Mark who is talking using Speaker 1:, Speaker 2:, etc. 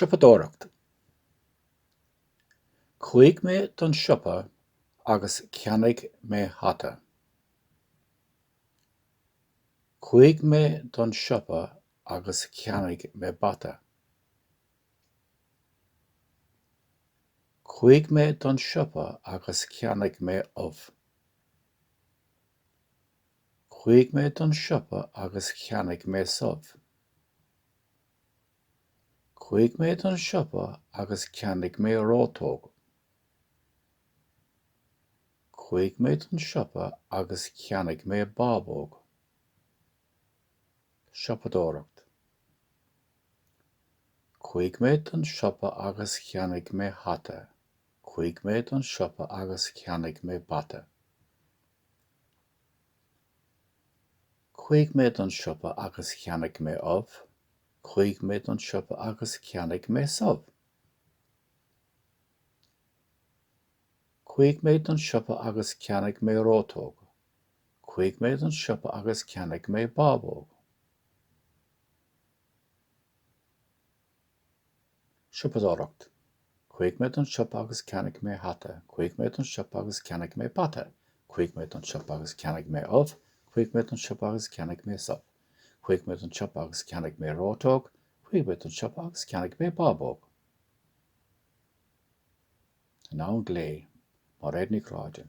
Speaker 1: Siopadóireacht. Chuaigh mé don siopa agus cheannaigh mé hata. Chuaigh mé don siopa agus cheannaigh mé bata. Chuaigh mé don siopa agus cheannaigh mé ubh. Chuaigh mé don siopa agus cheannaigh mé subh. Chuaigh mé don siopa agus cheannaigh mé rótóg. Chuaigh mé don siopa agus cheannaigh mé bábóg. Siopadóireacht. Chuaigh mé don siopa agus cheannaigh mé hata. Chuaigh mé don siopa agus cheannaigh mé bata. Chuaigh mé don siopa agus cheannaigh mé ubh. Chuaigh mé don siopa agus cheannaigh mé subh. Chuaigh mé don siopa agus cheannaigh mé rótóg. Chuaigh mé don siopa agus cheannaigh mé bábóg. Siopadóireacht. Chuaigh mé don siopa agus cheannaigh mé hata. Chuaigh mé don siopa agus cheannaigh mé bata. Chuaigh mé don siopa agus cheannaigh mé ubh. Chuaigh mé don siopa agus cheannaigh mé subh. Chuaigh mé don siopa agus cheannaigh mé rótóg. Chuaigh mé don siopa agus cheannaigh mé bábóg. An Abhainn Ghlé, Mairéad Ní Ghráda.